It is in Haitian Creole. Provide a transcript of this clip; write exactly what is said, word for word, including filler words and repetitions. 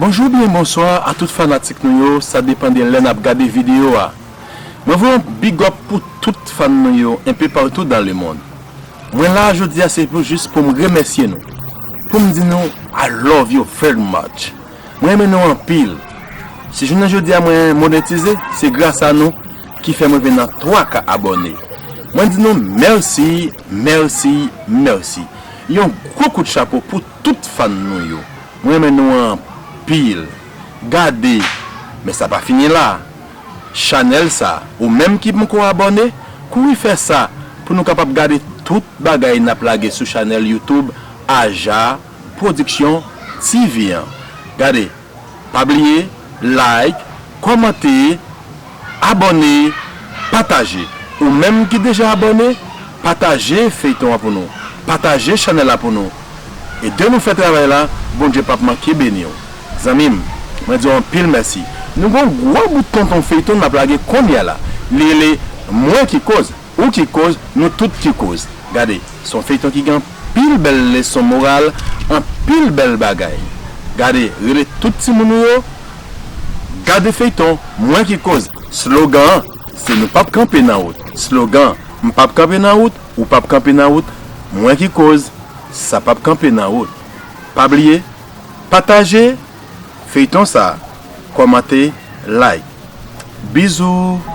Bonjou oubyen bonswa a tout fanatik nou yo, sa depann de lè n ap gade videyo a. Mwen voye yon big up pou tout fan nou yo enpe patou dan lemonn. Mwen la jodi a se pou jis pou m remèsye nou, pou m di nou I love you very much. Mwen renmen nou anpil. Si jounen jodi a mwen monetize, se gras a nou ki fè mwen vin nan twa ka abòne. Mwen di nou mèsi, mèsi, mèsi. Yon gwo kout chapo pou tout fan nou yo. Mwen renmen nou anpil. Gade, men sa pa fini la. Chanèl sa, ou menm ki poko abòne, kouri fè sa pou nou kapab gade tout bagay n ap lage sou chanèl YouTube Aja Production T V an. Gade, pa bliye like, kòmante, abòne, pataje. Ou menm ki deja abòne, pataje feyton an pou nou. Pataje chanèl la pou nou. Ede nou fè travay la, Bondye p ap manke beni w. Zanmi m, mwen di w anpil mèsi. Nou gen yon gwo bout tonton feyton n ap lage kounye a la. Li rele Mwen ki koz, ou ki koz, nou tout ki koz. Gade, se yon feyton ki gen anpil bèl leson moral, anpil bèl bagay. Gade, rele tout timoun ou yo, gade feyton Mwen ki koz. Slogan an, se nou p ap kanpe nan wout. Slogan, m p ap kanpe nan wout, ou p ap kanpe nan wout, mwen ki koz, sa p ap kanpe nan wout. Pa bliye, pataje feyton sa, kòmante, like. Bizou.